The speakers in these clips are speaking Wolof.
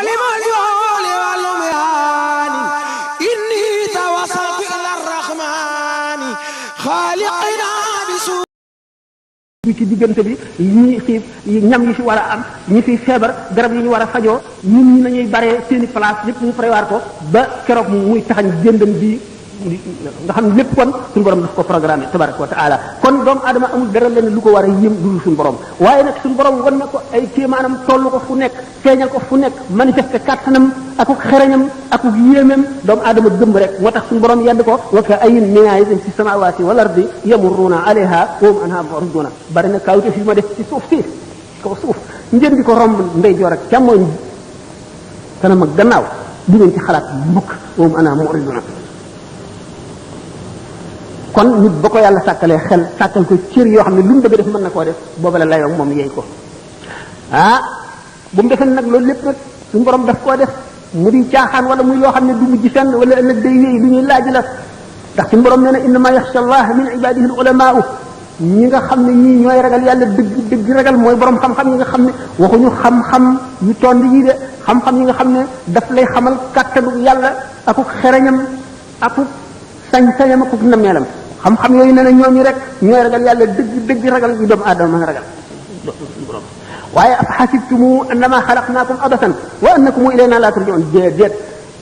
ولمولي واللميان إني توصلت إلى الرحمن خالقنا بسوء ci diggante bi ñi xiif ñam yi fi war a am ñi fi feebar garab yi ñu war a fajoo ñun ñi nañuy bare seeni place lépp ñu prévoir ko ba keroog muy taxañ jëndam bi nga xam ne lépp kon suñu borom daf ko programmé tabaraka wa taala kon doomu adama amul dara leen lu ko war a yëm dul suñu borom waaye nag suñu borom wan na ko ay kéemaanam toll ko fu nekk feeñal ko fu nekk manifesté kàttanam akuk xereñam akuk yéemam doomu adama gëm rek moo tax suñu borom yedd ko wa ka ayyin min aayatin fi samawati wal ardi yamurruna alayha wa hum anha mu'riduna bari na kawte fi ma def ci suuf si kaw suuf ngeen di ko romb ndeyjoor ak càmmooñ kanam ak gannaaw du ngeen ci xalaat mukk wa hum anha mu'riduna kon nit ba ko yàlla sàkkalee xel sàkkal ko cër yoo xam ne lu mu bëgg def mën na koo def booba la layoo moom yeey ko bu mu defee nag loolu lépp nag suñu borom daf koo def mu di caaxaan wala muy loo xam ne du mujj fenn wala ëllëg day wéy lu ñuy laaj la ndax suñu borom nee na innama yaxsha allah min ibadihi al ulamaau ñi nga xam ne ñii ñooy ragal yàlla dëgg dëgg ragal mooy borom xam-xam yi nga xam ne waxuñu xam-xam yu tond yi de xam-xam yi nga xam ne daf lay xamal kàttanu yàlla akuk xereñam akuk sañ-sañam akuk nameelam xam-xam yooyu nee na ñooñu rek ñooy ragal yàlla dëgg dëgg ragal yu doomu aadama mën a ragal waaye af xasibtumu annama xalaqnaakum abasan wa annakum ilayna la turjaun déet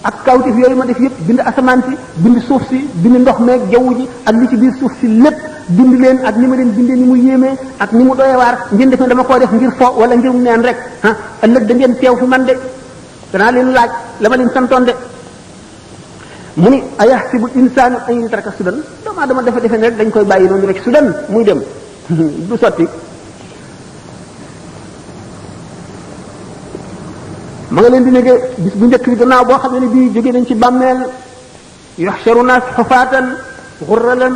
ak kawtif yooyu ma def yëpp bind asamaan si bind suuf si bind ndox meeg jaww ji ak li ci biir suuf si lépp bind leen ak ni ma leen bindee ni mu yéemee ak ni mu doyewaar ngeen def ne dama koo def ngir fo wala ngir mu neen rek ëllëg da ngeen teew fi man de danaa leen laaj la ma leen santoon de mu ni ayaxsibu insaanu an yutraka sudan doomu aadama dafa defe ne rek dañ koy bàyyi noonu rek sudan muy dem du sotti ma nga leen di nege bis bu njëkk bi gannaaw boo xam ne bii jóge nañ ci bàmmeel yuxsharu naas xufaatan xurralan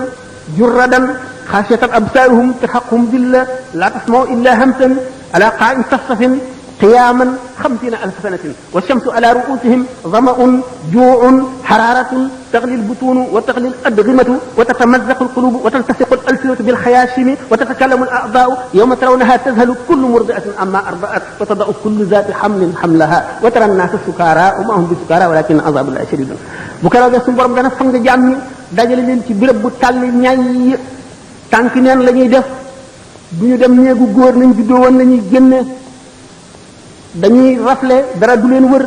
jurradan xaasiyatan absaaruhum tarhaquhum dilla laa tasmau illa hamsan ala qaa'in safsafin قياما 50,000 سنة والشمس على رؤوسهم ظمأ جوع حرارة تغلي البطون وتغلي الأدغمة وتتمزق القلوب وتلتصق الألسنة بالخياشم وتتكلم الأعضاء يوم ترونها تذهل كل مرضعة عما أرضعت وتضع كل ذات حمل حملها وترى الناس سكارى وما هم بسكارى ولكن عذاب الله شديد bu keroog suñu borom dana fang jaam ñi dajale leen ci béréb bu tàlli ñay tànk neen la ñuy def du ñu dem néegu góor nañ juddoo woon la ñuy génne dañuy rafle dara du leen wër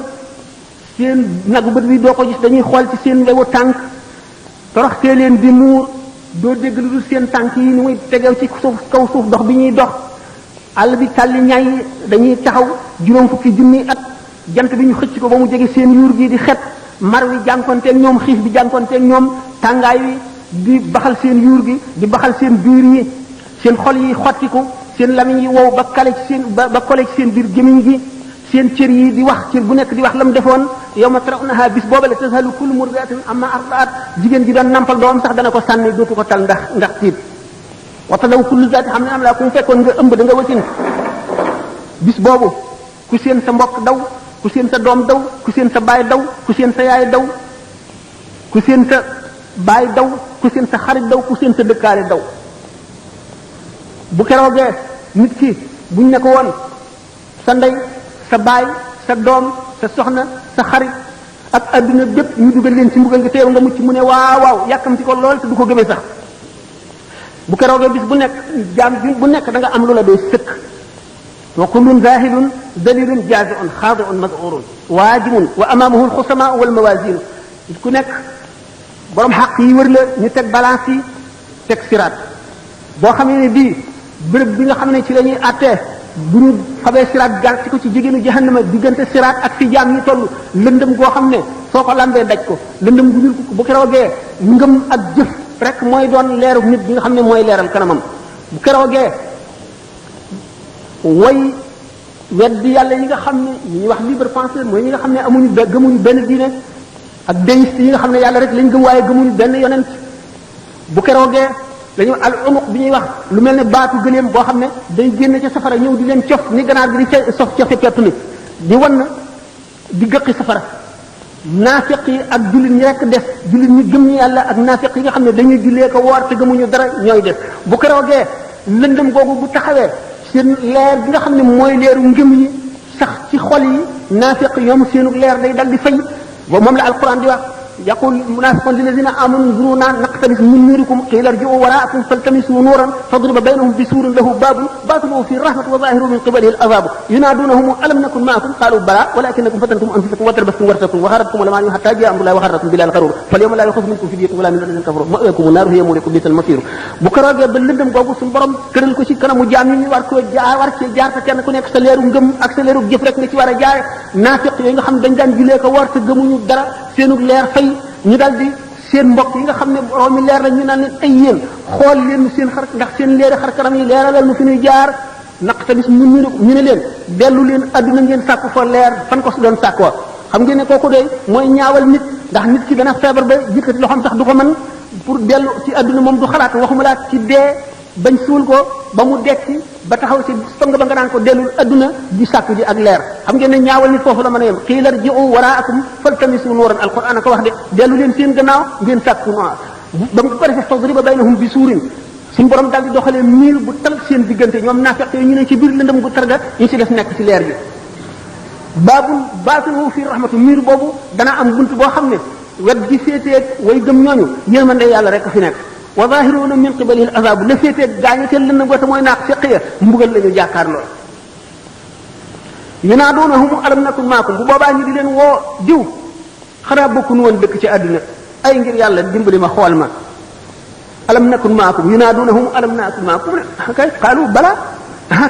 seen nagu bët bi doo ko gis dañuy xool ci seen lewu tànk toroxtee leen di muur doo dégg lu dul seen tànk yi ni muy tegew ci suuf kaw suuf dox bi ñuy dox àll bi tàlli ñay dañuy taxaw juróom fukki junni at jant bi ñu xëcc ko ba mu jege seen yuur gi di xet mar wi jànkonteeg ñoom xiif bi jànkonteeg ñoom tàngaay wi di baxal seen yuur gi di baxal seen biir yi seen xol yi xottiku seen lamiñ yi wow ba kale ci seen ba kole ci seen biir gémmiñ gi seen cër yi di wax cër bu nekk di wax la mu defoon yawma tarawnaha bis boobale tazhalu kullu murdi'atin amma arda'at jigéen ji doon nampal doom sax dana ko sànni dootu ko tal ndax tiit wa tadaw kullu zaati hamlin hamlaha ku mu fekkoon nga ëmb da nga wasin bis boobu ku seen sa mbokk daw ku seen sa doom daw ku seen sa baay daw ku seen sa yaay daw ku seen sa baay daw ku seen sa xarit daw ku seen sa dëkkaale daw bu keroogee nit ki buñ ne ko woon sa ndey sa baay sa doom sa soxna sa xarit ak adduna bépp ñu dugal leen ci mbugal nga teew nga mucc mu ne waaw waaw yàkkamti ko lool te du ko gëmee sax bu keroogee bis bu nekk jaam bu nekk da nga am lu la doy sëkk wa kullun zahilun dalilun jazi'un xaadi'un mad'urun waajimun wa amaamahu alxusamaa wal mawazin ku nekk borom xaq yi wër la ñu teg balance yi teg siraat boo xamee ne bii bërëb bi nga xam ne ci la ñuy àttee bu ñu fabee siraat gar ci ko ci jigéenu jahannama diggante siraat ak fi jaam yi toll lëndëm goo xam ne soo ko lambee daj ko lëndëm gu ñuul ko bu keroogee ngëm ak jëf rek mooy doon leeru nit bi nga xam ne mooy leeral kanamam bu keroogee way weddi yàlla yi nga xam ne ñuy wax libre penseur mooy ñi nga xam ne amuñu gëmuñu benn diine ak déiste yi nga xam ne yàlla rek lañ gëm waaye gëmuñu benn yonent bu keroogee lañu al umuq bi ñuy wax lu mel ne baatu gëléem boo xam ne day génn ca safara ñëw di leen cof ni ganaar gi di sof cofe pepp mi di wan di gëqi safara naafiq yi ak jullit ñi rek des jullit ñi gëm ñi yàlla ak naafiq yi nga xam ne dañuy jullee ko woor te gëmuñu dara ñooy des bu keroogee lëndëm googu bu taxawee seen leer bi nga xam ne mooy leeru ngëm yi sax ci xol yi naafiq ñoom seenu leer day dal di fay ba moom la alquran di wax يقول المنافقون للذين امنوا انظرونا نقتبس من نوركم قيل ارجعوا وراءكم فالتمسوا نورا فاضرب بينهم بسور له باب باطنه فيه الرحمه وظاهره من قبله العذاب ينادونهم الم نكن معكم قالوا بلى ولكنكم فتنتم انفسكم وتربصتم وارتبتم وغرتكم الاماني حتى جاء امر الله وغرتكم بالله الغرور فاليوم لا يؤخذ منكم فدية ولا من الذين كفروا مأواكم النار هي مولاكم بئس المصير bu ko roogee ba lëndëm googu suñu borom tëral ko ci kanamu jaam yi ñu war koo war cee jaar te kenn ku nekk sa leeru ngëm ak sa leeru jëf rek nga ci war a jaare naafiq yooyu nga xam dañ daan julee ko war te gëmuñu dara seenu leer fay ñu dal di seen mbokk yi nga xam ne boroomi leer la ñu naan leen ay yéen xool leen seen xar ndax seen leeri xar kanam yi leeralal nu fi ñuy jaar naqtabis ñu ne leen dellu leen adduna ngeen sàkku fa leer fan ko su doon sàkkoo xam ngeen ne kooku de mooy ñaawal nit ndax nit ki dana feebar ba jëkkati loxoom sax du ko mën pour dellu ci adduna moom du xalaat waxuma laa ci dee bañ suul ko ba mu dekki ba taxaw ci song ba nga naan ko dellul adduna di sàkku ji ak leer xam ngeen ne ñaawal nit foofu la mën a yem qiila irji'u waraakum faltamisu nuuran alquran ko wax de dellu leen seen gannaaw ngeen sàkku noor ba mu ko defee fadriba baynahum bi suurin suñu borom daal di doxalee miir bu tal seen diggante ñoom naafeq yi ñu ne ci biir lëndëm gu targa ñu ci def nekk ci leer gi baabul baatinuhu fi rahmatu miir boobu dana am bunt boo xam ne wet gi féeteeg way gëm ñooñu yërmande yàlla rek fi nekk wa zahiruna min qibalihi al-azab la féeteeg gaañu ca lëndëm ga te mooy naaq feqiya mbugal la ñu jàkkaarloo yunaadunahum alam nakun maakum bu boobaa ñu di leen woo diw xanaa bokkuñu woon dëkk ci àdduna ay ngir yàlla dimbali ma xool ma alam nakun maakum yunaadunahum alam nakun maakum kay qaalu bala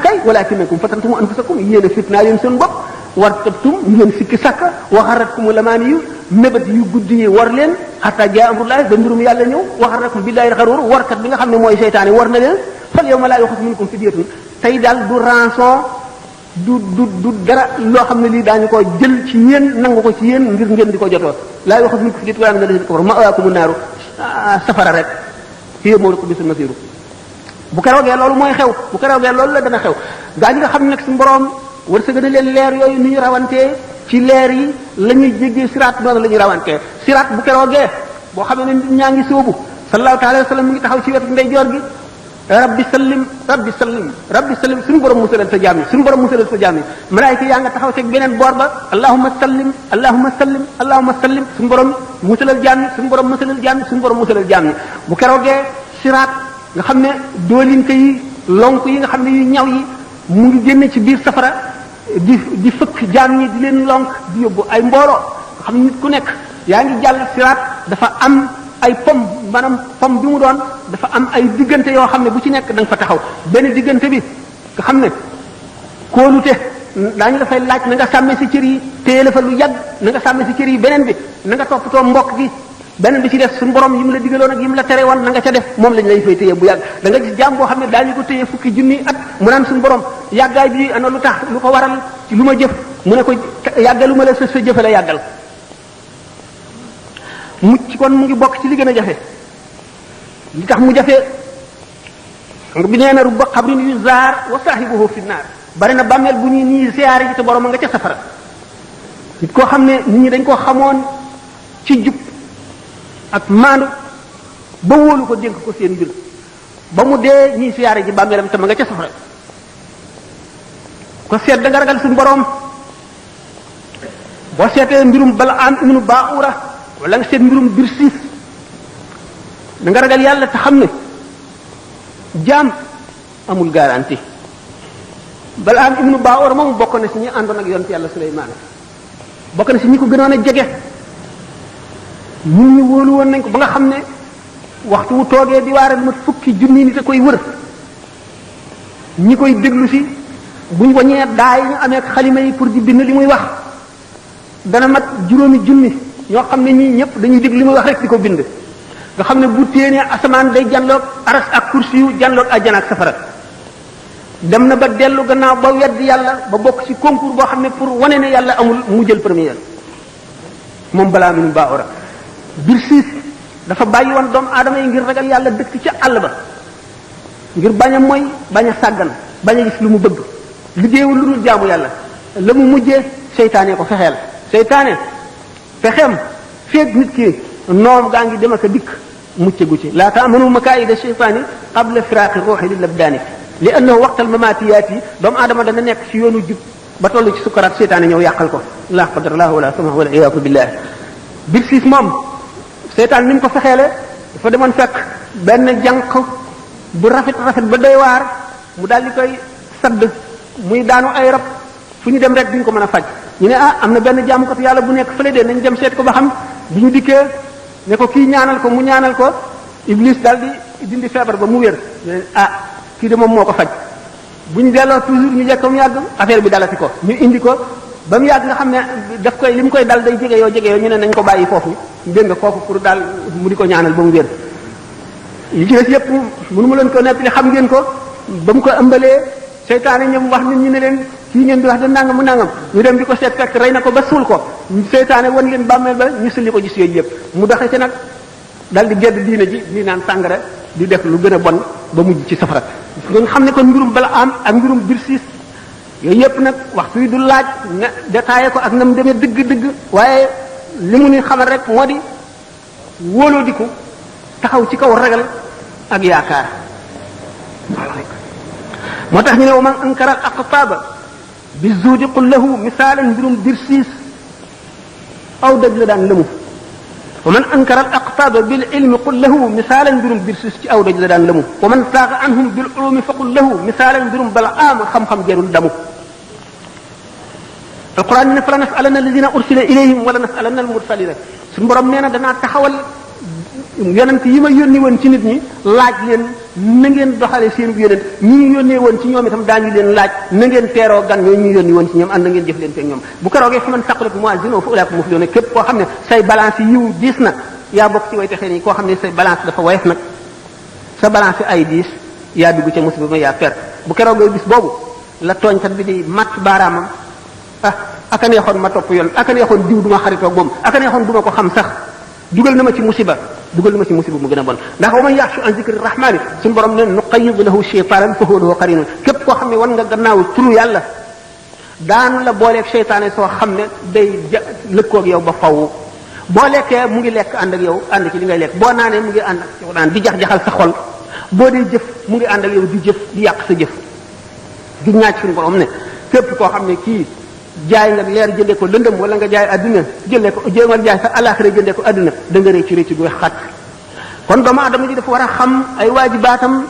kay walakinakum fatantum anfusakum yéen a fitnaa leen seen bopp war tabtum ngeen sikki sàkka wa xarratkum lamaani yu mébét yu guddi yi war leen xataa jaa amrullahi ba mbirum yàlla ñëw wa xarrakum billahi alxaruur warkat bi nga xam ne mooy seytaane war na leen fal yawma laa yuxazu minkum fidyatun tey daal du rançon du dara loo xam ne lii daañu ko jël ci yéen nangu ko ci yéen ngir ngeen di ko jotoo laa yuxazu minkum fidyatun wala min alladhina kafaru ma'waakumu naaru safara rek hiya mawlaakum bi'sal masiir bu keroogee loolu mooy xew bu keroogee loolu la dana xew gaa ñi nga xam ne nag suñu borom wërsëg na leen leer yooyu ni ñu rawantee ci leer yi la ñuy jéggee siraat noonu la ñuy rawantee siraat bu keroogee boo xam ne nit ñaa ngi sóobu sallallahu alayhi wa sallam mi ngi taxaw ci wetu ndeyjoor gi rabbi sallim rabbi sallim rabbi sallim suñu borom musalal sa jaam yi suñu borom musalal sa jaam yi malaayika yaa nga taxaw ci beneen boor ba allahumma sallim allahumma sallim allahumma sallim suñu borom musalal jaam yi suñu borom musalal jaam yi suñu borom musalal jaam yi bu keroogee siraat nga xam ne doolinka yi lonk yi nga xam ne yu ñaw yi mu ngi génne ci biir safara di fëkk jaam ñi di leen lonk di yóbbu ay mbooloo nga xam ne nit ku nekk yaa ngi jàll siraat dafa am ay pom maanaam pom bi mu doon dafa am ay diggante yoo xam ne bu ci nekk da nga fa taxaw benn diggante bi nga xam ne kóolute daañu dafay laaj na nga sàmmee si cër yi téye la fa lu yàgg na nga sàmmee si cër yi beneen bi na nga toppatoo mbokk gi beneen bi ci def suñu borom yi mu la digaloon ak yi mu la tere woon na nga ca def moom lañ lay fay téye bu yàgg da nga gis jaam boo xam ne daañu ko téye fukki junni at mu naan suñu borom yàggaay bi ana lu tax lu ko waral ci lu ma jëf mu ne ko yàggalu ma la sa jëfe la yàggal mucc kon mu ngi bokk ci li gën a jafe li tax mu jafe bi nee na rubba xabrin yu zaar wa saahibuhu fi naar bari na bàmmeel bu ñuy nii siyaare ji te borom a nga ca safara nit koo xam ne nit ñi dañ koo xamoon ci jub ak maandu ba wóolu ko dénk ko seen mbir ba mu dee ñii siyaare ji bàmmeelam te ma nga ca safara ko seet da nga ragal suñu borom boo seetee mbirum bala am ibnu baura wala nga seet mbirum Birsiis da nga ragal yàlla te xam ne jaam amul garantie bala am ibnu baura moom bokk na si ñi àndoon ak yonent yàlla Suleymaan bokk na si ñi ko gënoon a jege ñun ñu wóolu woon nañ ko ba nga xam ne waxtu wu toogee di waare lu mat fukki junni nit a koy wër ñi koy déglu si buñ wañee daay ñu amee xalima yi pour di bind li muy wax dana mat juróomi junni ñoo xam ne ñii ñëpp dañuy dégg li muy wax rek di ko bind nga xam ne bu téenee asamaan day janloog aras ak kursi yu janloog àjjana ak safara dem na ba dellu gannaaw ba wedd yàlla ba bokk ci concours boo xam ne pour wane ne yàlla amul mu jël première moom balaa minu baaxora Birsiis dafa bàyyi woon doomu aadama yi ngir ragal yàlla dëkk ca àll ba ngir bañ a mooy bañ a sàggan bañ a gis lu mu bëgg liggéeyul lu dul jaamu yàlla la mu mujjee seytaane ko fexeel seytaane fexeem feeg nit ki noom gaa ngi dem ak a dikk mucc gu ci laa taamanu makaayida seytaani qabla firaaqi ruuxi lil abdaani li annahu waqtal mamaatiyaat yi doomu aadama dana nekk ci yoonu jub ba tollu ci sukaraat seytaane ñëw yàqal ko la qadarallahu wala sama wala iyaaku billah Bilqis moom seytaan ni mu ko fexeele dafa demoon fekk benn jànq bu rafet ba doy waar mu daal di koy sadd muy daanu ay rab fu ñu dem rek duñ ko mën a faj ñu ne am na benn jaamukat yàlla bu nekk fële de nañ dem seet ko ba xam bi ñu dikkee ne ko kii ñaanal ko mu ñaanal ko Iblis daal di dindi feebar ba mu wér ne kii de moom moo ko faj bu ñu delloo toujours ñu jekk mu yàgg affaire bi dalati ko ñu indi ko ba mu yàgg nga xam ne daf koy li mu koy dal day jege yoo ñu ne nañ ko bàyyi foofu dégg nga foofu pour daal mu di ko ñaanal ba mu wér yi ci des yëpp mënu ma leen ko nettali xam ngeen ko ba mu ko ëmbalee seytaane ñoom wax nit ñi ne leen kii ngeen di wax de nangam mu nangam ñu dem di ko seet fekk rey na ko ba suul ko seytaane wan leen bàmmeel ba ñu sulli ko gis yooyu yëpp mu doxee ci nag dal di gedd diine ji di naan sàngara di def lu gën a bon ba mujj ci safara nga xam ne kon mbirum Balaam ak mbirum Bilqis yooyu yëpp nag waxtu yi du laaj na détaillé ko ak na mu demee dëgg-dëgg waaye li mu ni xamal rek moo di wóoloo di ko taxaw ci kaw ragal ak yaakaar moo tax ñu ne wa man ankara al aqtaaba bi zuudi qul lahu misaalan mbirum Bilqis aw dëgg la daan lëmu wa man ankara al aqtaaba bil ilmi qul lahu misaalan mbirum Bilqis ci aw dëgg la daan lëmu wa man saaga anhum bil ulumi fa qul lahu misaalan mbirum Balaam xam-xam jarul damu alquran ne fala nasalanna alladina ursila ilayhim wala nasalanna al mursalina suñu borom nee na danaa taxawal yonent yi ma yónni woon ci nit ñi laaj leen na ngeen doxale seen yonent ñi yónnee woon ci ñoom itam daañu leen laaj na ngeen teeroo gan ñoo ñu yónni woon ci ñoom ànd na ngeen jëf leen fekk ñoom bu keroogee fa man saqulat mawazinuhu fa ulaa'ika muflihun képp koo xam ne say balance yiw diis na yaa bokk ci way texee nii koo xam ne say balance dafa woyof nag sa balance ay diis yaa dugg ca musiba ma yaa perte bu keroogee bis boobu la tooñkat bi di mat baaraamam aka neexoon ma topp yoon aka neexoon diw duma xaritoog moom aka neexoon duma ko xam sax dugal na ma ci musiba mu gën a bon ndax wa man yaxshu an zikri rahmani suñu borom ne nuqayyid lahu shaytanan fa huwa lahu qarinun képp koo xam ne wan nga gannaaw turu yàlla daan la booleeg seytaane soo xam ne day lëkkoog yow ba faw boo lekkee mu ngi lekk ànd ak yow ànd ci li ngay lekk boo naanee mu ngi ànd ak yow naan di jax-jaxal sa xol boo dee jëf mu ngi ànd ak yow di jëf di yàq sa jëf di ñaaj suñu borom ne képp koo xam ne kii jaay nga leer jëndee ko lëndëm wala nga jaay adduna jëndee ko jéemal jaay sa alaxira jëndee ko adduna da nga réccu réccu gu xat kon doomu adama ji dafa war a xam ay waajibaatam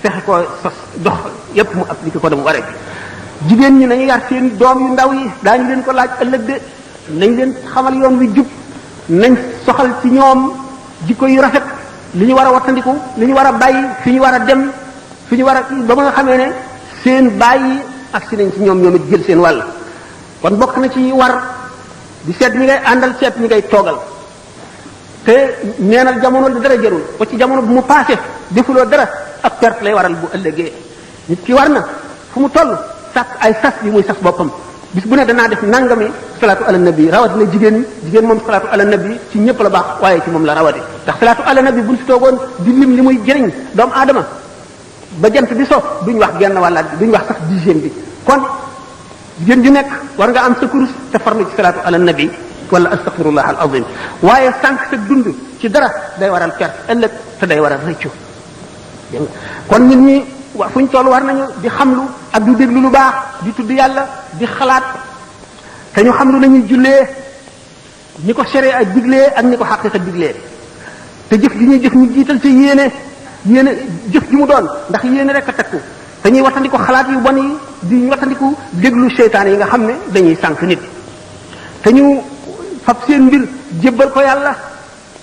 fexe ko sos dox yépp mu appliqué ko dama waree jigéen ñi nañu yar seen doom yu ndaw yi daañu leen ko laaj ëllëg de nañ leen xamal yoon wi jub nañ soxal ci ñoom jikko yu rafet li ñu war a wattandiku li ñu war a bàyyi fi ñu war a dem fi ñu war a ba nga xamee ne seen bàyyi ak si nañ ci ñoom it jël seen wàll kon bokk na ci war di seet ñi ngay àndal seet ñi ngay toogal te neenal jamono di dara jarul ba ci jamono bu mu passé defuloo dara ak perte lay waral bu ëllëgee nit ki war na fu mu toll sàkk ay sas yi muy sas boppam bis bu ne danaa def nangami salaatu ala nabi rawatina jigéen moom salaatu ala nabi ci ñëpp la baax waaye ci moom la rawati ndax salaatu ala nabi buñ fi toogoon di lim li muy jëriñ doomu aadama ba jant bi so duñ wax genn wàllaat bi duñ wax sax dixième bi kon jigéen ju nekk war nga am sa kurus te farlu ci salaatu ala nabi wala astaghfirullah al azim waaye sànq sa dund ci dara day waral perte ëllëg te day waral rëccu kon nit ñi wa fu ñu toll war nañu di xamlu ak di déglu lu baax di tudd yàlla di xalaat te ñu xam lu nañuy jullee ñi ko sharia ak diglee ak ñi ko xaqiqa diglee te jëf gi ñuy jëf ñu jiital ci yéene jëf gi mu doon ndax yéene rek a takku te ñuy wattandiku xalaat yu bon yi di wattandiku déglu seytaane yi nga xam ne dañuy sànq nit te ñu fab seen mbir jébbal ko yàlla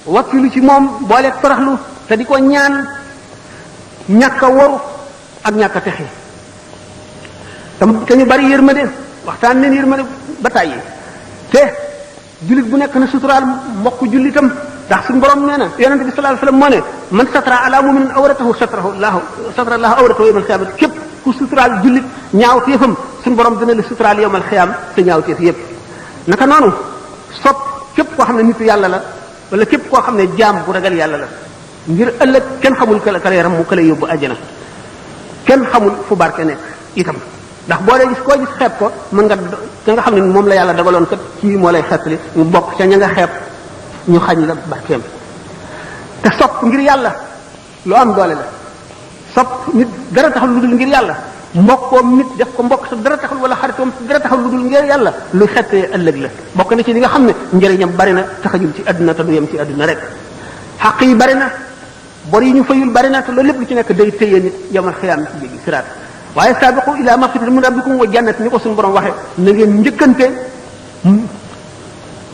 wakkilu ci moom booleeg toroxlu te di ko ñaan ñàkk a waru ak ñàkk a texe te ñu bari yërmande waxtaan leen yërmande ba tàyyi te jullit bu nekk na suturaal mbokk jullitam ndax suñu borom nee na yonente bi sallallahu alayhi wasallam moo ne man satara ala mu'minin awratahu satara allahu awratahu yawmal qiyaamah képp ku suturaal jullit ñaaw téefam suñu borom dina la suturaal yawmal qiyaam te ñaaw téef yépp naka noonu sopp képp koo xam ne nitu yàlla la wala képp koo xam ne jaam bu ragal yàlla la ngir ëllëg kenn xamul kala yaram mu kala yóbbu àjjana kenn xamul fu barke nekk itam ndax boo dee gis koo gis xeeb ko mën nga ka nga xam ne moom la yàlla dagaloon kat kii moo lay xeetali mu bokk ca ña nga xeeb ñu xañ la barkeem te sopp ngir yàlla lu am doole la sopp nit dara taxul lu dul ngir yàlla mbokkoom nit def ko mbokk sa dara taxul wala xaritoom sa dara taxul lu dul ngir yàlla lu xettee ëllëg la bokk na ci li nga xam ne njëriñam bari na taxajul ci àdduna te du yem ci àdduna rek xaq yi bari na bor yi ñu fayul bari na te loolu lépp lu ci nekk day téye nit yamal xiyaam ci jéggi siraat waaye saabiqu ila magfiratin min rabbikum wa jannatin ni ko suñu borom waxee na ngeen njëkkante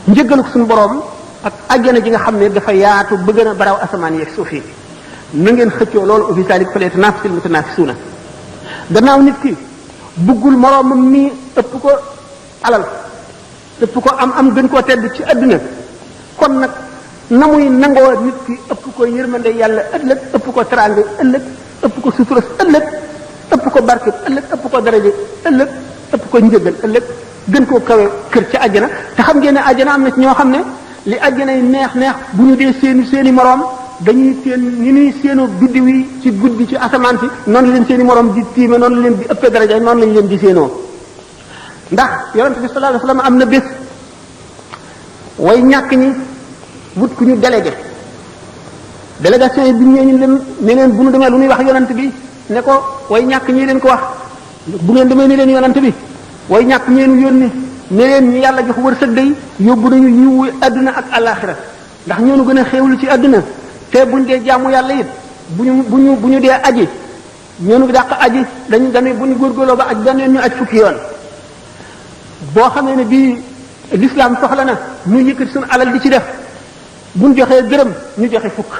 njëggalu suñu borom ak àjjana ji nga xam ne dafa yaatu ba gën a baraw asamaan yeeg suuf yi na ngeen xëccoo loolu wa fi zaalika falyatanaafasil mutanaafisuuna gannaaw nit ki buggul moroomam mi ëpp ko alal ëpp ko am gën koo tedd ci àdduna kon nag na muy nangoo nit ki ëpp ko yërmande yàlla ëllëg ëpp ko teraanga ëllëg ëpp ko sutura ëllëg ëpp ko barke ëllëg ëpp ko daraje ëllëg ëpp ko njëgal ëllëg gën koo kawe kër ci àjjana te xam ngeen ne àjjana am na ci ñoo xam ne li àjjana yi neex bu ñu dee seeni moroom dañuy seen ni ñuy séenoo biddiw yi ci guddi ci asamaan si noonu leen seeni moroom di tiime noonu leen di ëppee daraja noonu lañ leen di séenoo ndax yonent bi sallallahu alayhi wasallam am na bés way ñàkk ñi wut ku ñu délégation yi bi ñu leen ne leen bu ñu demee lu ñuy wax yonent bi ne ko way ñàkk ñi leen ko wax bu ngeen demee ni leen yonent bi way ñàkk ñeenu yónni ne leen ñu yàlla jox wërsëg day yóbbu nañu yiwu àdduna ak alaxira ndax ñoonu gën a xéewlu ci àdduna te buñ dee jaamu yàlla it bu ñu dee aji ñoonu dàq aji dañuy bu ñu góorgóorloo ba aj benn ñu aj fukki yoon boo xamee ne bii l'islam soxla na ñu yëkkati suñu alal di ci def buñ joxee gërëm ñu joxe fukk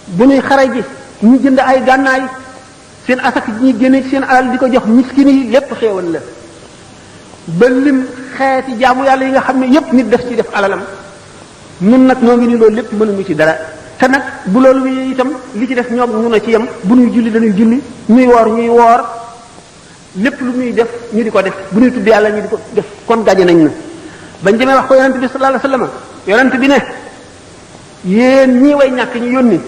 bu ñuy xare ji ñu jënd ay gànnaay seen asak ji ñuy génne ci seen alal di ko jox miskin yi lépp xéewal la ba lim xeeti jaamu yàlla yi nga xam ne yépp nit def ci def alalam ñun nag ñoo ngi ni loolu lépp mënuñu ci dara te nag bu loolu wi itam li ci def ñoom ñu na ci yem bu ñuy julli dañuy julli ñuy woor lépp lu ñuy def ñu di ko def bu ñuy tudd yàlla ñu di ko def kon gaje nañ na bañ demee wax ko yonent bi sallallahu alayhi wasallam yonent bi ne yéen ñii way ñàkk ñu yónni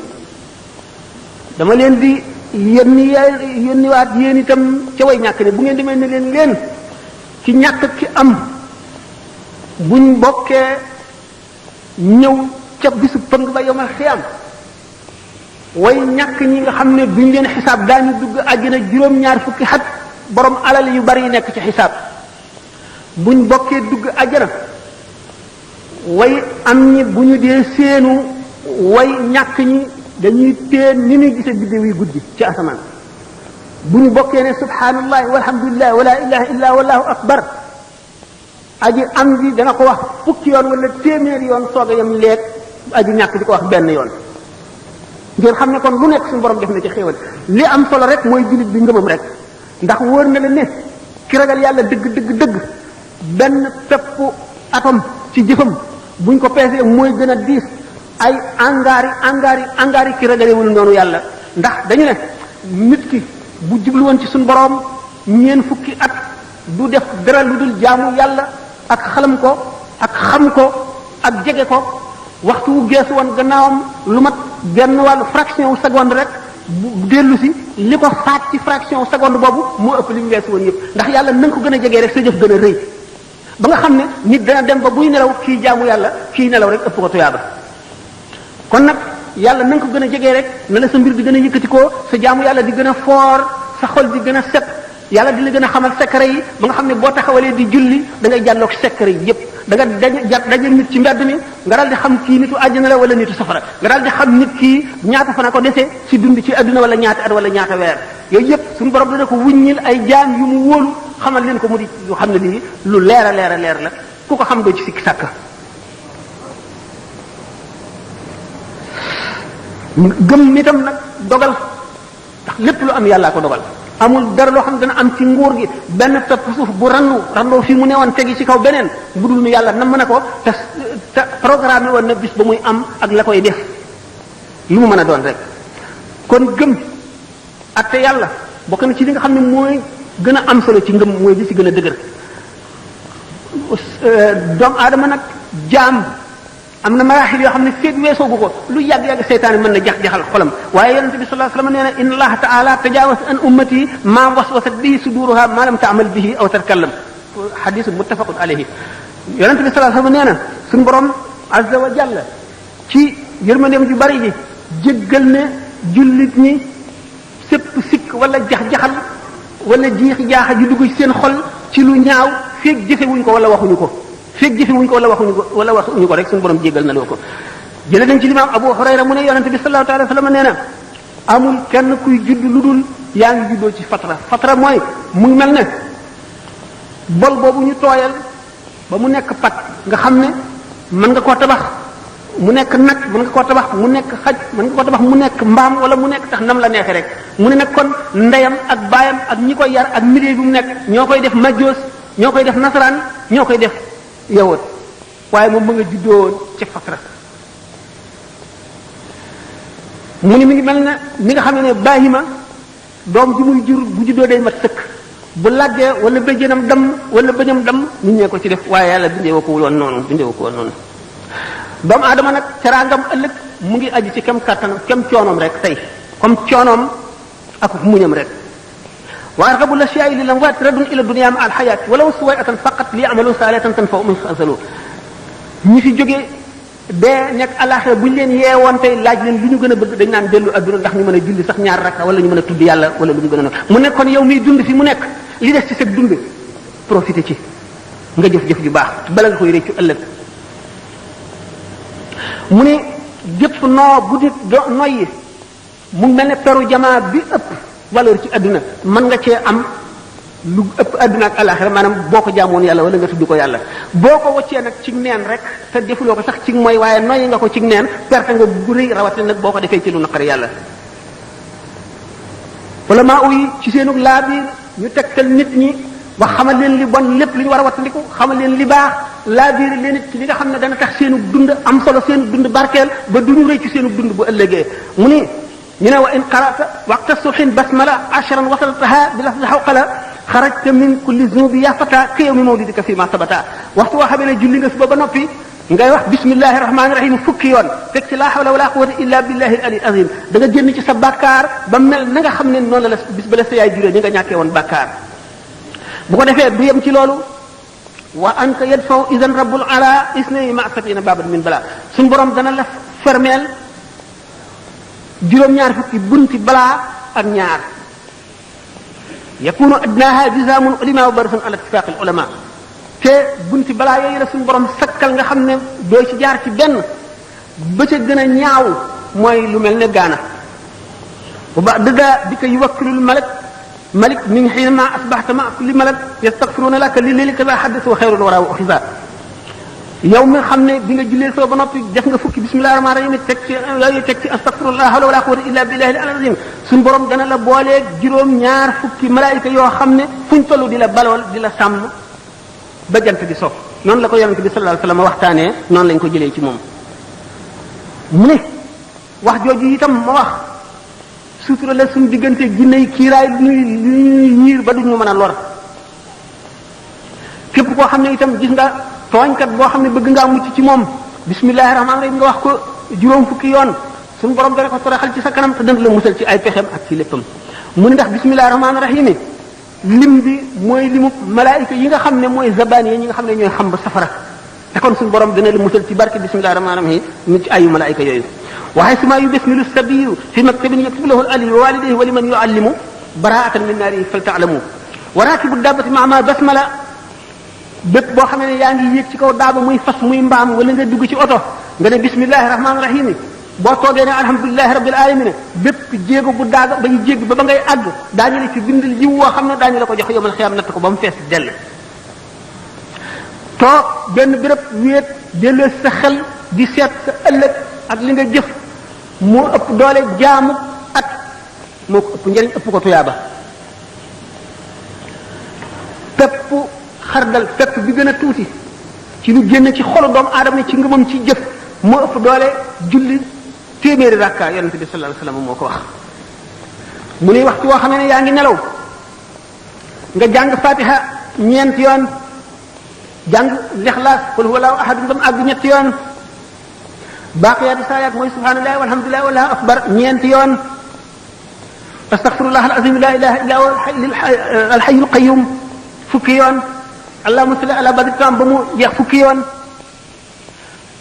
dama leen di yónniwaat yéen itam ca way ñàkk ne bu ngeen demee ne leen ci ñàkk ki am buñ bokkee ñëw ca bisu pëng ba yomal xiyam way ñàkk ñi nga xam ne duñ leen xisaab daañu dugg àjjana juróom-ñaar fukki xat borom alal yu bari yi nekk ci xisaab buñ bokkee dugg àjjana way am ñi bu ñu dee seenu way ñàkk ñi dañuy teen ni ñuy gise biddew yi guddi ci asamaan bu ñu bokkee ne subhanallahi walhamdulillah wala ilaha illa wallahu akbar aji am ji dana ko wax fukki yoon wala téeméeri yoon soog a yem leeg aji ñàkk di ko wax benn yoon ngeen xam ne kon lu nekk suñu borom def na ci xéewal li am solo rek mooy jullit bi ngëmam rek ndax wóor na la ne ki ragal yàlla dëgg benn peppu atom ci jëfam buñ ko peesee mooy gën a diis ay angaari ki ragalewul noonu yàlla ndax dañu ne nit ki bu jublu woon ci suñu borom ñeen fukki at du def dara lu dul jaamu yàlla ak xalam ko ak xam ko ak jege ko waxtu wu geesu woon gannaawam lu mat genn wàllu fraction wu seconde rek bu dellu si li ko faat ci fraction wu seconde boobu moo ëpp li mu geesu woon yëpp ndax yàlla na nga ko gën a jegee rek sa jëf gën a rëy ba nga xam ne nit dana dem ba buy nelaw kii jaamu yàlla kii nelaw rek ëpp ko tuyaaba kon nag yàlla na nga ko gën a jegee rek na la sa mbir di gën a yëkkatikoo sa jaamu yàlla di gën a foor sa xol di gën a set yàlla di la gën a xamal secret yi ba nga xam ne boo taxawalee di julli da ngay jàlloog secret yi yépp da nga daje nit ci mbedd mi nga daal di xam kii nitu àjjana la wala nitu safara nga daal di xam nit kii ñaata fan a ko desee ci dund ci adduna wala ñaata at wala ñaata weer yooyu yépp suñu borom dana ko wuññil ay jaam yu mu wóolu xamal leen ko mu di yu xam ne lii lu leer a leer la ku ko xam doo ci sikki sàkka gëm nitam nag dogal ndax lépp lu am yàllaa ko dogal amul dara loo xam ne dana am ci nguur gi benn pepp suuf bu randoo fii mu newoon tegi ci kaw beneen bu dul nu yàlla nam na ko te programme woon na bis ba muy am ak la koy def lu mu mën a doon rek kon gëm atte yàlla bokk na ci li nga xam ne mooy gën a am solo ci ngëm mooy li ci gën a dëgër doomu aadama nag jaam am na maraaxil yoo xam ne feeg weesoogu ko lu yàgg-yàgg seytaane mën na jaxal xolam waaye yonente bi sallallahu alayhi wasallam nee na inna allaha ta'ala tajawaz an ummati ma waswasat bihi suduruha ma lam ta'mal bihi aw tatkallam hadith muttafaqun alayhi yonente bi sallallahu alayhi wasallam nee na suñu borom azza wa jalla ci yërmandeem ju bari ji jéggal ne jullit ñi sépp sikk wala jax-jaxal wala jiixi jaaxa ju dugg ci seen xol ci lu ñaaw feeg jëfewuñ ko wala waxuñu ko feeg jëfewuñ ko wala waxuñu ko rek suñu borom jéggal na loo ko jële nañ ci limaam Abu Hurayra mu ne yonente bi sallallahu alayhi wa sallam nee na amul kenn kuy judd lu dul yaa ngi juddoo ci fatra mooy mu ngi mel ne bol boobu ñu tooyal ba mu nekk pat nga xam ne mën nga koo tabax mu nekk nag mën nga koo tabax mu nekk xaj mën nga koo tabax mu nekk mbaam wala mu nekk tax nam la neexee rek mu ne nag kon ndeyam ak baayam ak ñi koy yar ak milieu bi mu nekk ñoo koy def majjoos ñoo koy def nasaraan ñoo koy def yawut waaye moom ma nga juddoo ci fatra mu ni mi ngi mel ne mi nga xam ne baahima doom ji muy jur bu juddoo day mat sëkk bu laggee wala bëjjënam dam wala bëñam dam nit ñee ko ci def waaye yàlla bindee ko woon noonu doomu aadama nag teraangam ëllëg mu ngi aju ci kem kàttanam kem coonoom rek tey comme coonoom ak muñam rek wa argabu l-ashya'i lil amwaat raddun ila dunya ma al hayat walaw suway'atan faqat li ya'malu salihatan tanfa'u min khazalu ñi fi jógee dee nekk alaxira bu ñu leen yeewoon tey laaj leen lu ñu gën a bëgg dañ naan dellu adduna ndax ñu mën a julli sax ñaar rakka wala ñu mën a tudd yàlla wala lu ñu gën a mu ne kon yow miy dund fi mu nekk li des ci sa dund profité ci nga jëf-jëf ju baax bala nga koy réccu ëllëg mu ne jëpp noo bu nit noyyi mu mel ne peru jamaa bi ëpp valeur ci adduna mën nga cee am lu ëpp adduna ak alaxira maanaam boo ko jaamoon yàlla wala nga tudd ko yàlla boo ko waccee nag ci neen rek te defuloo ko sax ci mooy waaye noyyi nga ko ci neen perte nga bu rëy rawatina nag boo ko defee ci lu naqari yàlla wala maa uyi ci seenu laabiir ñu tegtal nit ñi wax xamal leen li bon lépp li ñu war a wattandiku xamal leen li baax laabiir leen it ci li nga xam ne dana tax seenu dund am solo seenu dund barkeel ba du ñu rëy ci seenu dund bu ëllëgee mu ni ñu ne wa in qara'ta waqta subhin basmala ashran wasaltaha bi lafzi hawqala xarajta min kulli zunubi ya fata ka yawmi mawlidika fi ma sabata waxtu woo xamee ne julli nga suba ba noppi ngay wax bismillahi rahmaani rahim fukki yoon teg ci laa hawla wala quwwata illa billahi al-ali azim da nga génn ci sa bàkkaar ba mel na nga xam ne noonu la bis ba la sa yaay juree ñi nga ñàkkee woon bàkkaar bu ko defee du yem ci loolu wa anka yadfaw idan rabbul ala isnay ma satina baban min bala suñ borom dana la fermeel juróom-ñaar fukki bunti balaa ak ñaar yakunu adnaha jizaamun ulama wa barasun ala ittifaq al ulama te bunti balaa yooyu la suñu borom sakkal nga xam ne doo ci jaar ci benn ba ca gën a ñaaw mooy lu mel ne gaana wa ba'da bika yuwakkilul malik min hiinama asbahta ma kulli malak yastaghfiruna laka li lilika za haddathu wa khayrul wara wa ukhza yow mi xam ne bi nga jullee soo ba noppi def nga fukki bismillahir rahmanir rahim teg ci yooyu teg ci astaghfirullah hawla wala quwwata illa billahi al-azim suñu borom dana la booleeg juróom-ñaar fukki malaayika yoo xam ne fuñ toll di la balool di la sàmm ba jant di so noonu la ko yonent bi sallallahu alayhi wasallam waxtaanee noonu lañ ko jëlee ci moom mu ne wax jooju itam ma wax sutura la suñu diggante jinne yi kiiraay lu ñuy ñiir ba duñu mën a lor képp koo xam ne itam gis nga tooñkat boo xam ne bëgg ngaa mucc ci moom bismillahi rahmaani rahim nga wax ko juróom fukki yoon suñu borom dana ko toroxal ci sa kanam te dana la musal ci ay pexem ak ci léppam mu ne ndax bismillahi rahmaani rahim lim bi mooy limu malaayika yi nga xam ne mooy zabaan yi ñi nga xam ne ñooy xam ba safara te kon suñu borom dana la musal ci barke bismillahi rahmaani rahim nit ci ayu malaayika yooyu waxay suma yu bismilu sabiyu fi maktabin yaktubu lahu al-ali wa walidayhi wa liman yuallimu baraatan min naari fal taalamu wa rakibu dabbati maama basmala bépp boo xam ne yaa ngi yéeg ci kaw daaba muy fas muy mbaam wala nga dugg ci oto nga ne bismillahi rahmaani rahim boo toogee ne alhamdulilahi rabbil alamin bépp jéego bu daaga ba ñu jégg ba ngay àgg daañu la ci bindal jiw woo xam ne daañu la ko jox yomal xiyaam natt ko ba mu fees dell toog benn béréb wéet delloo sa xel di seet sa ëllëg ak li nga jëf moo ëpp doole jaamu at moo ko ëpp njëriñ ëpp ko tuyaaba pepp xardal pepp bi gën a tuuti ci lu génn ci xolu doomu aadama ci ngëmam ci jëf moo ëpp doole julli téeméeri rakka yonent bi sallallahu alayhi wasallam moo ko wax mu ne waxtu woo xam ne yaa ngi nelaw nga jàng fatiha ñeent yoon jàng lixlaas qul huwallahu ahad ba mu àgg ñetti yoon baaqiyaatu saayaat mooy subhanallahi walhamdulillahi wallahu akbar ñeenti yoon astaghfirullah alazim la ilaha illa huwa alhayyul qayyum fukki yoon allahumma salli ala badri tam ba mu jeex fukki yoon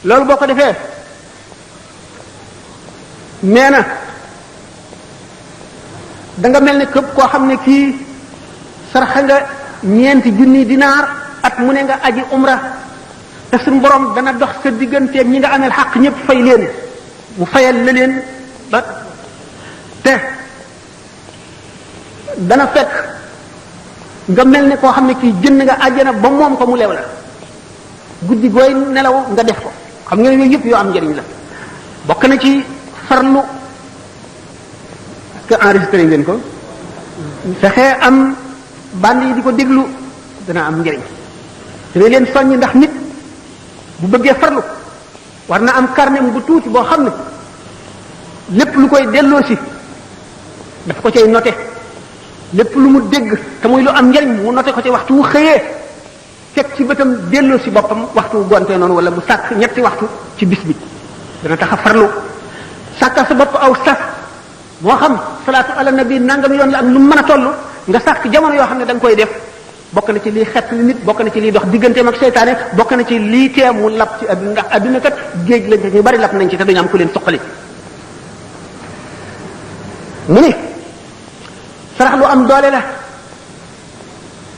loolu boo ko defee nee na da nga mel ne képp koo xam ne kii saraxe nga 4 junni dinaar at mu ne nga aji umra te suñu borom dana dox sa digganteeg ñi nga amel xaq ñëpp fay leen mu fayal la leen ba te dana fekk nga mel ne koo xam ne kii jënd nga àjjana ba moom ko mu lew la guddi gooy nelaw nga def ko xam nga ne yooyu yëpp yoo am njëriñ la bokk na ci farlu que enregistré ngeen ko fexee am band yi di ko déglu dana am njëriñ dina leen soññ ndax nit bu bëggee farlu war na am carnet bu tuuti boo xam ne lépp lu koy delloo si daf ko cay noté lépp lu mu dégg te muy lu am njëriñ mu noté ko ci waxtu wu xëyee teg ci bëtam delloo si boppam waxtu wu gontee noonu wala mu sàkk 3 waxtu ci bis bi dana tax a farlu sàkkal sa bopp aw sas moo xam salaatu ala nabi nangam yoon la ak lu mu mën a toll nga sàkk jamono yoo xam ne da nga koy def bokk na ci lii xett li nit bokk na ci lii dox digganteem ak seytaane bokk na ci lii tee mu lab ci adduna ndax adduna kat géej lañ te ñu bari lab nañ ci te duñu am ku leen suqali mu ni sarax lu am doole la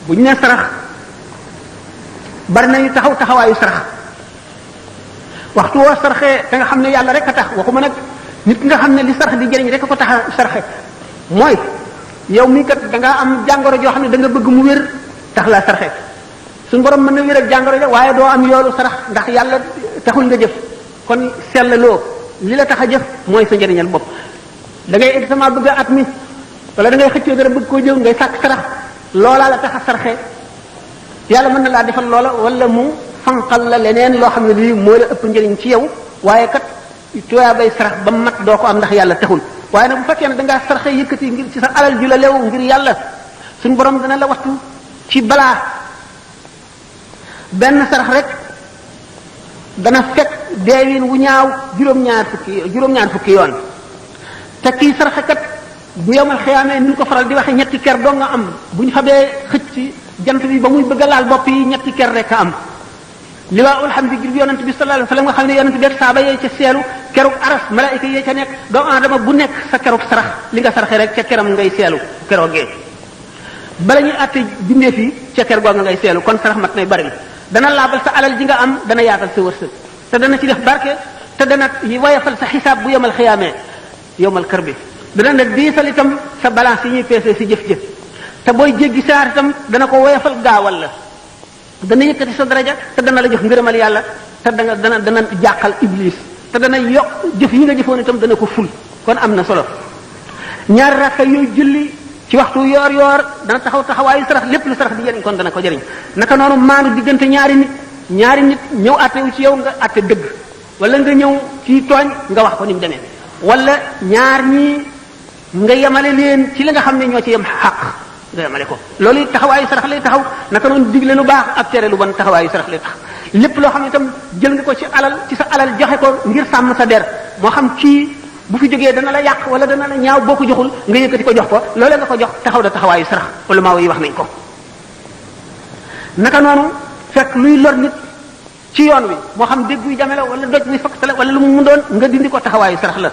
bu ñu nee sarax bari nañu taxaw taxawaayu sarax waxtu woo saraxee te nga xam ne yàlla rek a tax waxuma nag nit nga xam ne li sarax di jëriñ rek a ko tax a saraxe mooy yow mii kat da ngaa am jàngoro joo xam ne da nga bëgg mu wér tax laa saraxe suñu borom mën na wéral jàngoro ja waaye doo am yoolu sarax ndax yàlla taxul nga jëf kon sellaloo li la tax a jëf mooy sa njëriñal bopp da ngay examen bëgg a at mi wala da ngay xëccoo dara bëgg koo jëw ngay sàkk sarax loolaa la tax a saraxe yàlla mën na laa defal loola wala mu fanqal la leneen loo xam ne lii moo la ëpp njëriñ ci yow waaye kat tuyaa bay sarax ba mat doo ko am ndax yàlla taxul waaye nag bu fekkee ne da ngaa saraxe yëkkati ngir ci sa alal ju la lew ngir yàlla suñu borom dana la wattu ci balaa benn sarax rek dana fekk deewin wu ñaaw juróom-ñaar fukki yoon te kii saraxe kat bu yomal xiyaamee ni ñu ko faral di waxe 3 ker doo nga am bu ñu xamee xëcc ci jant bi ba muy bëgg a laal bopp yi 3 ker rek a am liwaa'ul hamdi ngir yonent bi sallallahu alayhi wasallam nga xam ne yonent bi ak saaba yee ca seelu kerug aras malaayika yee ca nekk doomu aadama bu nekk sa kerug sarax li nga saraxe rek ca keram ngay seelu keroogee bala ñuy àtte bindee fii ca ker googa ngay seelu kon sarax mat nay bari dana laabal sa alal ji nga am dana yaatal sa wërsëg te dana ci def barke te dana wayafal sa xisaab bu yomal xiyaamee yomal kër bi dana la diisal itam sa balance yi ñuy peesee si jëf-jëf te booy jéggi saar itam dana ko woyofal gaawal la dana yëkkati sa daraja te dana la jox ngërëmal yàlla te dana jàqal iblis te dana yokk jëf yi nga jëfoon itam dana ko ful kon am na solo 2 rakka yooyu julli ci waxtu yoor dana taxaw taxawaayu sarax lépp lu sarax di jëriñ kon dana ko jëriñ naka noonu maanu diggante ñaari nit ñëw àtte wu ci yow nga àtte dëgg wala nga ñëw ci tooñ nga wax ko ni mu demee wala ñaar ñi nga yemale leen ci la nga xam ne ñoo ci yem xaq nga yemale ko loolu taxawaayu sarax lay taxaw naka noonu digle lu baax ak tere lu bon taxawaayu sarax lay tax lépp loo xam ne itam jël nga ko ci sa alal joxe ko ngir sàmm sa der moo xam kii bu fi jógee dana la yàq wala dana la ñaaw boo ko joxul nga yëkkati ko jox ko loolee nga ko jox taxaw da taxawaayu sarax ulama yi wax nañ ko naka noonu fekk luy lor nit ci yoon wi moo xam dégg yu jame la wala doj wi fakk la wala lu mu doon nga dindi ko taxawaayu sarax la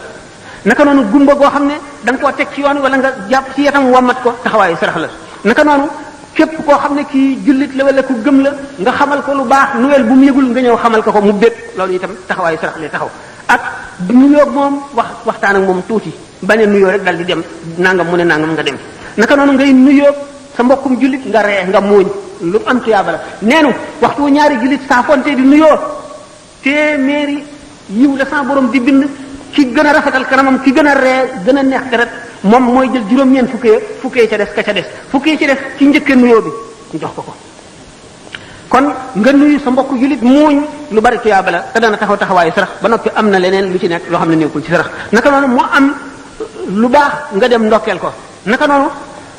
naka noonu gumba goo xam ne da nga koo teg ci yoon wi wala nga jàpp ci yetam wammat ko taxawaayu sarax la naka noonu képp koo xam ne kii jullit la wala ku gëm la nga xamal ko lu baax nuwel bu mu yëgul nga ñëw xamal ko mu bég loolu itam taxawaayu sarax lay taxaw ak nuyoo moom waxtaan ak moom tuuti bañ a nuyoo rek dal di dem nangam mu ne nangam nga dem naka noonu ngay nuyoo sa mbokkum jullit nga ree nga muuñ lu am tuyaaba la neenu waxtu wu ñaari jullit saa fonte di nuyoo téeméeri yiw la sa borom di bind ki gën a rafetal kanamam ki gën a ree gën a neex deret moom mooy jël juróom-ñeent fukkee ca des ka ca des fukkee ci des ci njëkkee nuyoo bi ñu jox ko kon nga nuyu sa mbokk julit muuñ lu bari tuyaaba la te dana taxaw taxawaayu sarax ba noppi am na leneen lu ci nekk loo xam ne nekkul ci sarax naka noonu moo am lu baax nga dem ndokkeel ko naka noonu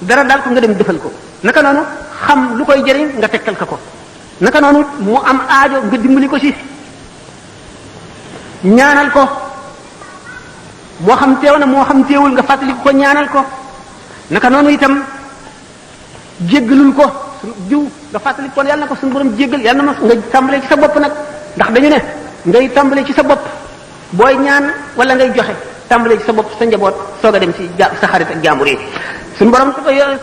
dara daal ko nga dem defal ko naka noonu xam lu koy jëriñ nga tegtal ko naka noonu mu am aajo nga dimbali ko ci ñaanal ko moo xam teew na moo xam teewul nga fàttali ko ñaanal ko naka noonu itam jéggalul ko jiw nga fàttali ko yàlla na ko suñu borom jéggal yàlla na ma nga tàmbalee ci sa bopp nag ndax dañu ne ngay tàmbalee ci sa bopp booy ñaan wala ngay joxe tàmbalee ci sa bopp sa njaboot soog a dem ci sa xarit ak jaambur yi suñu borom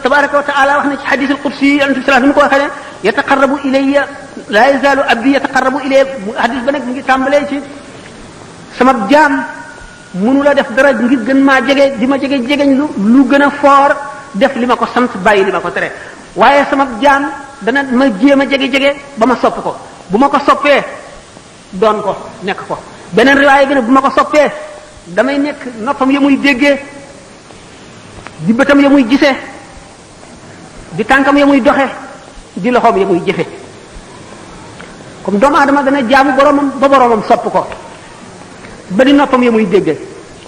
tabaraka wa taala wax na ci hadith al-qudsi yonent bi sallallahu alayhi wasallam ko waxee ne yataqarrabu ilayya la yazalu abdi yataqarrabu ilayya hadith ba nag mu ngi tàmbalee ci sama jaam mënu la def dara ngir gën maa jege di ma jegeñ lu gën a foor def li ma ko sant bàyyi li ma ko tere waaye sama jaam dana ma jéem a jege ba ma sopp ko bu ma ko soppee doon ko nekk ko beneen riwaaya bi ne bu ma ko soppee damay nekk noppam ya muy déggee di bëtam ya muy gisee di tànkam ya muy doxe di loxoom ya muy jëfe comme doomu aadama dana jaamu boromam ba boromam sopp ko ba di noppam ya muy déggee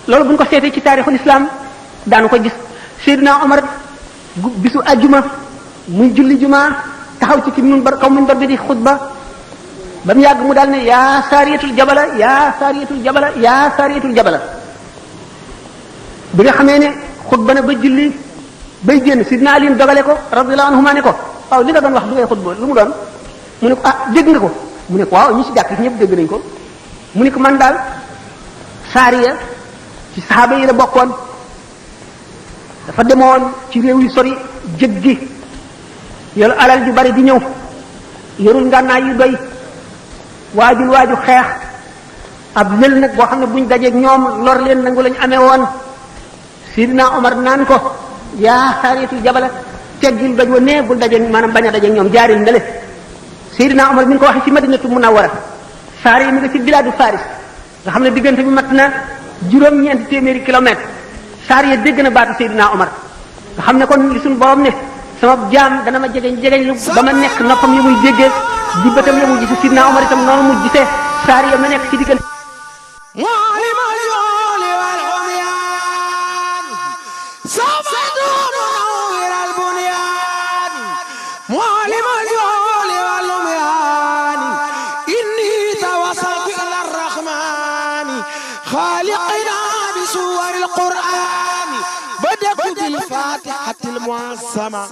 loolu bu ñu ko seetee ci taarixul islam daanu ko gis Seydina Omar bisu ajjuma muy julli juma taxaw ci kaw minbar bi di xutba ba mu yàgg mu daal ne yaa saariyatul jabala yaa saariyatul jabala yaa saariyatul jabala bi nga xamee ne xutba na ba julli bay génn Sidna Ali dogale ko radiyallahu anhuma ne ko waaw li nga doon wax du ngay xutba lu mu doon mu ne ko ah dégg nga ko mu ne ko waaw ñi ci jàkk ñëpp dégg nañ ko mu ne ko man daal saariya ci saxaaba yi la bokkoon dafa demoon ci réew yu sori jéggi yoru alal ju bari di ñëw yorul ngànnaay yu doy waaju xeex ab lël nag boo xam ne buñ dajeeg ñoom lor leen nangu lañu amee woon Sidina Omar naan ko yaa saariyatul jabala teggil doj wa nee bul dajeeg maanaam bañ a dajeeg ñoom jaaril na le Sidina Omar mi ngi ko waxee ci Madinatu Munawwara saari mi nga ci biladu Faris nga xam ne diggante bi mat na juróom-ñeenti téeméeri kilomètre saar ya dégg na baatu Seydina Omar nga xam ne kon li suñu borom ne sama jaam dana ma jegeñ lu ba ma nekk noppam ya muy déggee di bëtam ya muy gise Seydina Omar itam noonu mu gisee saar ya ma nekk ci diggante خالقنا بسور القرآن بدأت بالفاتحة المعصمة